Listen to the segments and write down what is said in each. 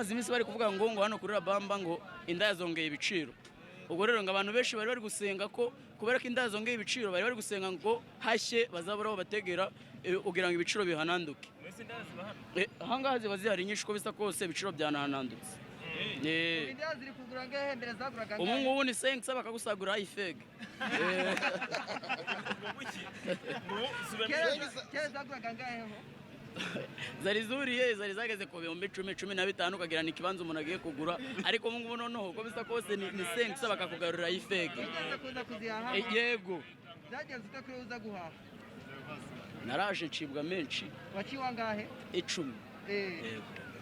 Bamaze iminsi bari kuvuga ngo hano kuri Rabamba ngo indaya zongeye ibiciro. Ubwo rero ngo abantu benshi bari bari gusenga ko kubera ko indaya zongeye ibiciro, bari bari gusenga ngo hashye bazabura aho bategera, kugira ngo ibiciro bihananduke. Mbese indaya ziba hano? Ahangaha ziba zihari nyinshi, uko bisa kose ibiciro byanahanandutse. Indaya ziri kugura angahe? Mbere zaguraga Ubu angahe? ngubu ni 500, bakagusagura ifege. Ngo iki? Ngo subiramo. Kera zaguraga angahe ho? Zari zuriye, zari zageze ku 10,000, 15, ukagira ni ikibanza umuntu agiye kugura. Ariko ubu ngubu noneho, uko bisa kose ni 500, bakakugarurira ifege. Wigeze kuza kuzihaha? Yego. Byagenze ute kuri uza guhaha? Naraje ncibwa menshi. Waciwe angahe? 10. Eh.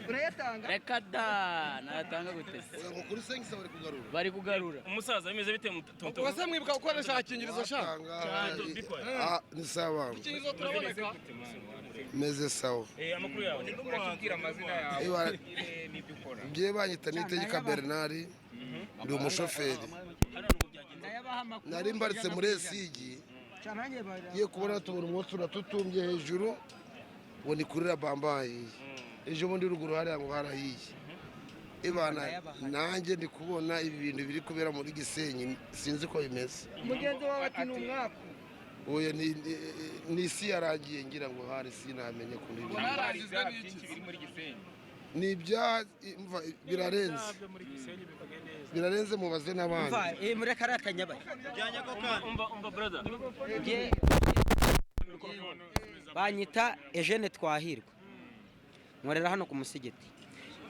Urayatanga? Reka da, nayatanga gute se? Ngo kuri 500 bari kugarura. Bari kugarura. Umusaza, bimeze bite, tonto? Ubwo se mwibuka gukoresha agakingirizo sha? Ah, ni sawa. Agakingirizo turaboneka. Meze sawa. Amakuru yawe? Uratubwira amazina yawe n'ibyo ukora. Ngiye banyita Nitegeka Bernard, ndi umushoferi. Hano ngo byagenze? Ndayabaha amakuru. Nari mbaritse muri esigi, ngiye kubona tubona umwotsi uratutumbye hejuru, ngo ni kuri Rabamba hahiye. Ejo bundi ruguru hariya ngo harahiye. Ibana nanjye ndi kubona ibi bintu biri kubera muri Gisenyi, sinzi ko bimeze. Mugenzi wawe ati ni umwaku. Oya, ni isi yarangiye, ngira ngo hari sinamenye ukuntu ibintu. Hari ibyaha byinshi biri muri Gisenyi. Ni ibyaha, imva, birarenze, birarenze, mubaze n'abandi. Umva, mureka ari akanyabaye. Umva, umva, brother. Nge banyita Eugene Twahirwa, nkorera hano ku musigiti.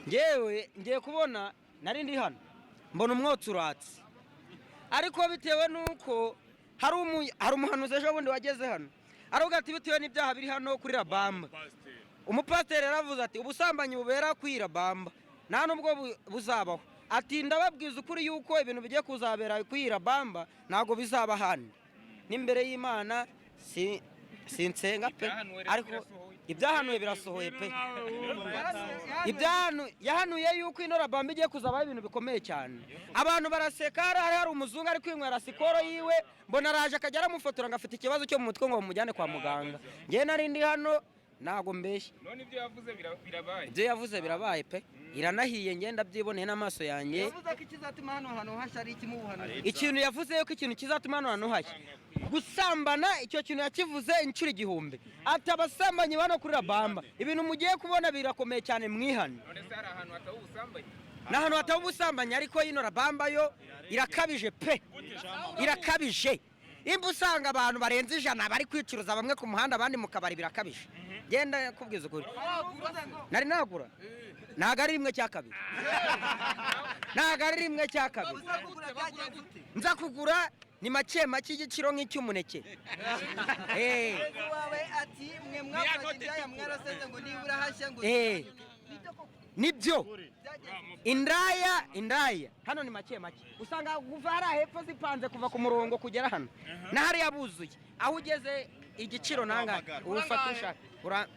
Ngewe ngiye kubona, nari ndi hano, mbona umwotsi uratse, ariko bitewe n'uko hari umuhanuzi ejo bundi wageze hano, aravuga ati bitewe n'ibyaha biri hano kuri Rabamba, umupasiteri yaravuze ati ubusambanyi bubera kuri Rabamba nta nubwo buzabaho. Ati ndababwiza ukuri yuko ibintu bigiye kuzabera kuri Rabamba ntabwo bizaba ahandi n'imbere y'Imana. Si sinsenga pe, Ibyahanuwe rero ariko birasohoye. Ibyahanuwe birasohoye pe. Ibyahanu yahanuye yuko ino Rabamba igiye kuzabaho ibintu bikomeye cyane, abantu baraseka. Hari umuzungu ari kwinywera sikoro yiwe, mbona araje akajya aramufotora ngo afite ikibazo cyo mu mutwe, ngo bamujyane kwa muganga. Njyewe nari ndi hano, ntabwo mbeshya. None ibyo yavuze birabaye? Ibyo yavuze birabaye pe, iranahiye, ngenda byiboneye n'amaso yanjye. Yavuze ko ikizatuma hano hantu hashya ari iki mu buhanuzi? Ikintu yavuze yuko ikintu kizatuma hano hantu hashya, gusambana. Icyo kintu yakivuze inshuro 1000, ati abasambanyi bano kuri Rabamba, ibintu mugiye kubona birakomeye cyane, mwihane. None se hari ahantu hataba ubusambanyi? Ni ahantu hataba ubusambanyi, ariko ino Rabamba yo irakabije pe, irakabije. Imba usanga abantu barenze 100 bari kwicuruza, bamwe ku muhanda, abandi mu kabari, birakabije. Genda kubwiza ukuri, nari nagura, ntabwo ari rimwe cya kabiri, ntabwo ari rimwe cya kabiri. Uza kugura byagenze ute? Nza kugura ni make make, igiciro nk'icy'umuneke. Mugenzi wawe ati mwe mwakoze indaya mwaraseze ngo nibura hashya ngo Nibyo koko? Nibyo. Byagenze ute? Indaya hano ni make make, usanga kuva hariya hepfo zipanze kuva ku murongo kugera hano na hariya buzuye. Aho ugeze igiciro nanga ufata ushaka.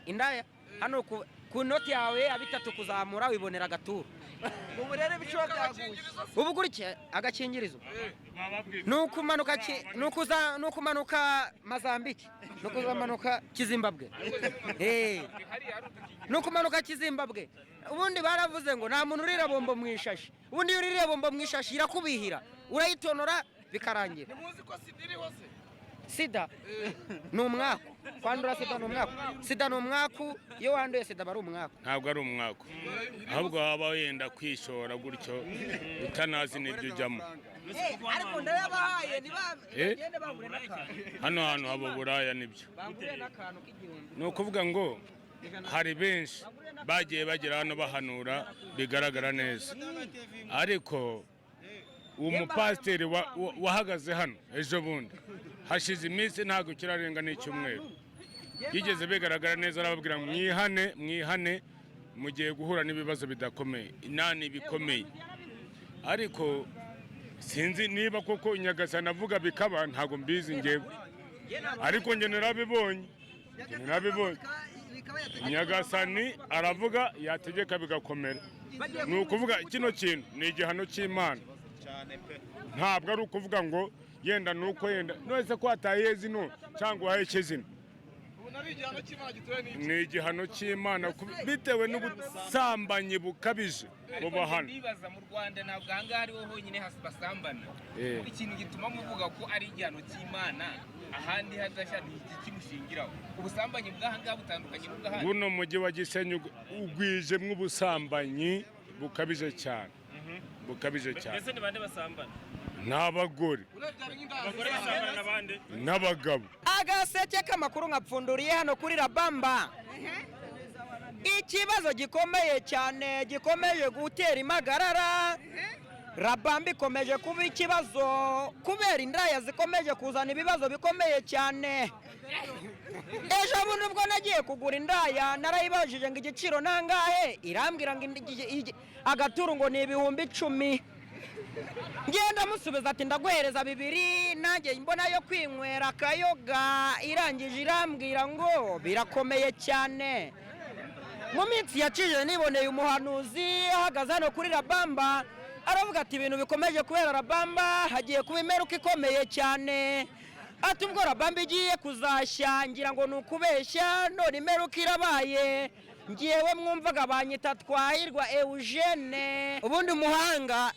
Indaya hano ku noti yawe ya 3 kuzamura wibonera agaturo. Ubu rero ibiciro byaguye. Ubu gutya agakingirizo ni ukumanuka Mazambiki, ni ukumanuka Kizimbabwe. Hariya hari udukingirizo. Ni ukumanuka Kizimbabwe. Ubundi baravuze ngo nta muntu urira bombo mu ishashi. Ubundi iyo uririye bombo mu ishashi irakubihira, urayitonora bikarangira. Ntimuzi ko sida iriho se? Sida ni umwaku, kwandura sida ni umwaku, sida ni umwaku. Iyo wanduye sida aba ari umwaku. Ntabwo ari umwaku, ahubwo waba wenda kwishora gutyo utanazi n'ibyo ujyamo. Ariko ndayabahaye. Eh? Ntibagende bagure n'akantu. Hano hantu haba uburaya, nibyo. Bagure n'akantu k'igihumbi. Ni ukuvuga ngo hari benshi bagiye bagera hano bahanura bigaragara neza, ariko uwo mupasiteri wahagaze hano ejo bundi hashize iminsi, ntabwo kirarenga n'icyumweru, yigeze bigaragara neza, arababwira ngo mwihane, mwihane, mugiye guhura n'ibibazo bidakomeye inani bikomeye. Ariko sinzi niba koko Nyagasani avuga bikaba, ntabwo mbizi ngewe, ariko njye narabibonye, njye narabibonye. Nyagasani aravuga, yategeka bigakomera. Ni ukuvuga kino kintu ni igihano cy'Imana, ntabwo ari ukuvuga ngo yenda ni uko yenda none ko hataye zino cyangwa uhaheke zino. Ni igihano cy'Imana bitewe n'ubusambanyi bukabije buba hano. Ndibaza, mu Rwanda ntabwo ahangaha ariho honyine basambana. Ikintu gituma muvuga ko ari igihano cy'Imana ahandi hadashya ni iki kimushingiraho? Ubusambanyi bw'ahangaha butandukanye n'ubw'ahandi? Buno mujyi wa Gisenyi ugwijemwo ubusambanyi bukabije cyane, bukabije cyane. Mbese ni bande basambana? N'abagore. Abagore basambana n'abandi? N'abagabo. Agaseke k'amakuru nkapfunduriye hano kuri Rabamba. Ikibazo gikomeye cyane gikomeje gutera impagarara, Rabamba ikomeje kuba ikibazo kubera indaya zikomeje kuzana ibibazo bikomeye cyane. Ejo bundi ubwo nagiye kugura indaya, narayibajije ngo igiciro nangahe, irambwira ngo agaturu ngo ni 10,000. Ngenda musubiza ati ndaguhereza 2 nanjye mbona yo kwinywera akayoga. Irangije irambwira ngo birakomeye cyane. Mu minsi yacije niboneye umuhanuzi ahagaze hano kuri Rabamba, aravuga ati ibintu bikomeje kubera Rabamba, hagiye kuba imperuka ikomeye cyane. Ati ubwo Rabamba igiye kuzashya, ngira ngo ni ukubeshya, none imperuka irabaye. Ngewe mwumvaga banyita Twahirwa Eugene. Ubundi umuhanga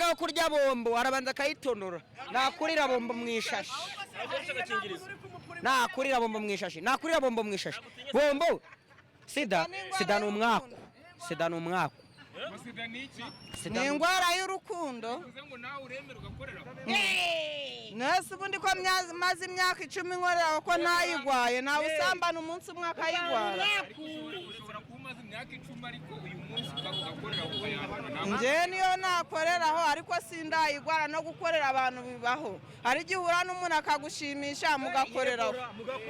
wo kurya bombo arabanza akayitonora. Nakurira bombo mu ishashi, nakurira bombo mu ishashi, nakurira bombo mu ishashi. Bombo sida, sida ni umwaku, sida ni umwaku. Sida ni iki? Sida Ni indwara y'urukundo. Bivuze ngo nawe uremera ugakorera? Nese ubundi ko maze imyaka 10 nkorera ko ntayigwaye, ntawe usambana umunsi umwe akayigwara. Ushobora kuba umaze imyaka 10 ariko uyu munsi ugakorera ukayandura nawe. Njyewe niyo nakoreraho ariko sindayigwara. No gukorera abantu bibaho, hari igihe uhura n'umuntu akagushimisha mugakoreraho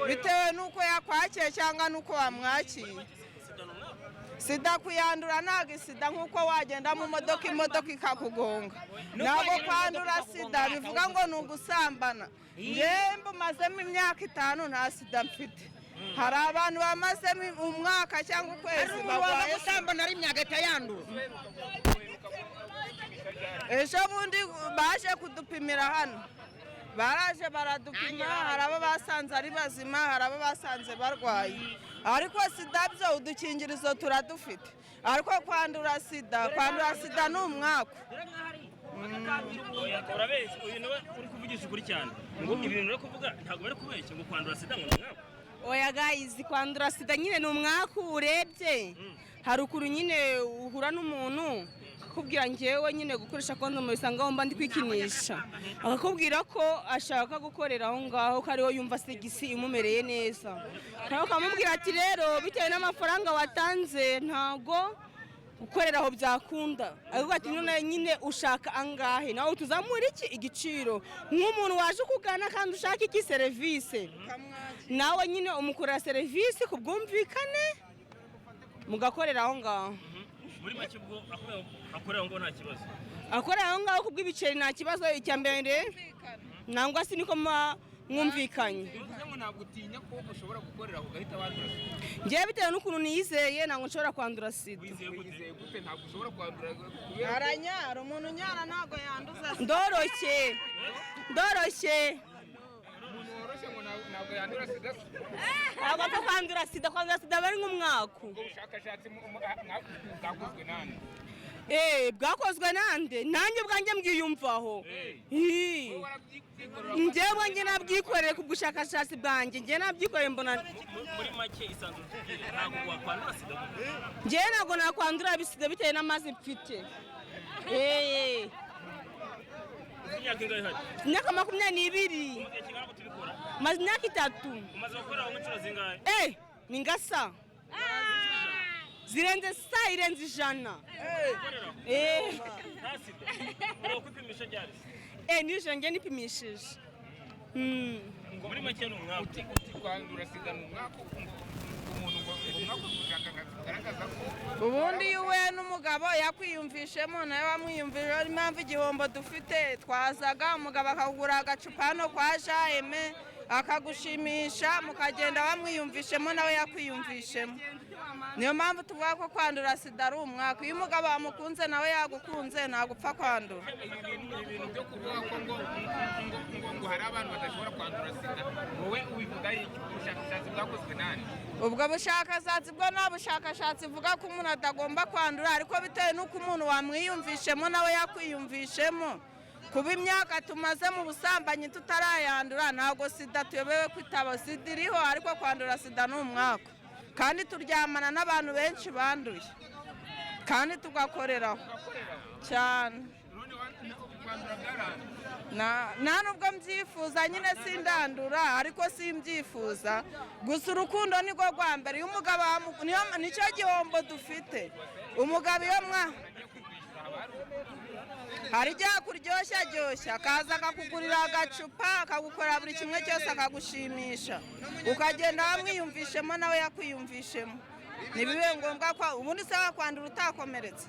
bitewe n'uko yakwakiye cyangwa n'uko wamwakiye. Sida kuyandura ntabwo isida nk'uko wagenda mu modoka imodoka ikakugonga. Ntabwo kwandura sida bivuga ngo ni ugusambana. Njyewe mbumazemo imyaka 5 nta sida mfite. Hari abantu bamazemo umwaka cyangwa ukwezi Hari umuntu waza barwaye sida. gusambana ari imyaka itayandura. Ejo bundi baje kudupimira hano, baraje baradupima, hari abo basanze ari bazima, hari abo basanze barwaye. Ariko sida byo udukingirizo turadufite, ariko kwandura sida ni umwaku. Oya, urabeshya. Uyu niwe uri kuvugisha ukuri cyane ngo ibintu uri kuvuga ntabwo bari kubeshya ngo kwandura sida ngo ni umwaku. Oya guys, kwandura sida nyine ni umwaku. Urebye hari ukuntu nyine uhura n'umuntu akakubwira ngewe nyine gukoresha kondomu bisanga aho mba ndi kwikinisha, akakubwira ko ashaka gukorera aho ngaho ko ariho yumva segisi imumereye neza, nawe ukamubwira ati rero bitewe n'amafaranga watanze ntabwo gukorera aho byakunda. Ariko ati none nyine ushaka angahe, nawe tuzamura iki igiciro nk'umuntu waje ukugana kandi ushaka iki serivisi, nawe nyine umukorera serivisi ku bwumvikane mugakorera aho ngaho. Muri make ubwo akorera aho ngaho nta kibazo? Akorera aho ngaho ku bw'ibiceri nta kibazo, icya mbere nangwa se niko mwumvikanye. Bivuze ngo ntabwo utinya ko ushobora gukorera ugahita wandura sida? Ngewe bitewe n'ukuntu niyizeye ntabwo nshobora kwandura sida. Wizeye gute ntabwo ushobora kwandura kubera ko Aranyara, umuntu unyara ntabwo yanduza sida. Ndoroshye, ndoroshye. Umuntu woroshye ngo ntabwo yandura sida se? Ntabwo apfa kwandura sida, kwandura sida aba ari nk'umwaku. Ubwo bushakashatsi bwakozwe nande? Bwakozwe nande? Nanjye ubwanjye mbwiyumvaho. Njyewe ubwanjye nabyikoreye ku bushakashatsi bwanjye, njyewe nabyikoreye mbona. Muri make isanzwe utubwire, ntabwo wakwandura sida? Njyewe ntabwo nakwandura sida bitewe n'amazi mfite. Imyaka ingahe ihari? Imyaka 22. Mu gihe kingana gute ubikora? Maze imyaka 3. Umaze gukora aho inshuro zingahe? Ni ngasa zirenze sa irenze 100. Nta sida? Uri kwipimisha ryari? Nijoro njye nipimishije. Muri make ni umwaku. Uti kwandura sida ni umwaku, ngo umuntu ngo umwaku ubushakashatsi bugaragaza ko Ubundi iyo uhuye n'umugabo yakwiyumvishemo nawe wamwiyumvije, impamvu igihombo dufite twazaga umugabo akagura agacupa hano kwa Jaime akagushimisha mukagenda wamwiyumvishemo nawe yakwiyumvishemo. Niyo mpamvu tuvuga ko kwandura sida ari umwaka. Iyo umugabo wamukunze nawe yagukunze, ntabwo upfa kwandura. Ibi bintu byo kuvuga ko ngo hari abantu badashobora kwandura sida, wowe ubivuga iki? Ubushakashatsi bwakozwe nande? Ubwo bushakashatsi bwo nta bushakashatsi buvuga ko umuntu atagomba kwandura, ariko bitewe n'uko umuntu wamwiyumvishemo nawe yakwiyumvishemo. Kuba imyaka tumaze mu busambanyi tutarayandura, ntabwo sida tuyobewe ko itaba. Sida iriho, ariko kwandura sida ni umwaka, kandi turyamana n'abantu benshi banduye kandi tugakoreraho cyane. Nta nubwo mbyifuza nyine, sindandura ariko simbyifuza. Gusa urukundo nirwo rwa mbere. Iyo umugabo nicyo gihombo dufite. Umugabo iyo mwa hari igihe akuryoshya ryoshya, akaza akakugurira agacupa, akagukorera buri kimwe cyose, akagushimisha, ukagenda wamwiyumvishemo nawe yakwiyumvishemo. Ntibibe ngombwa ko ubundi se wakwandura utakomeretse.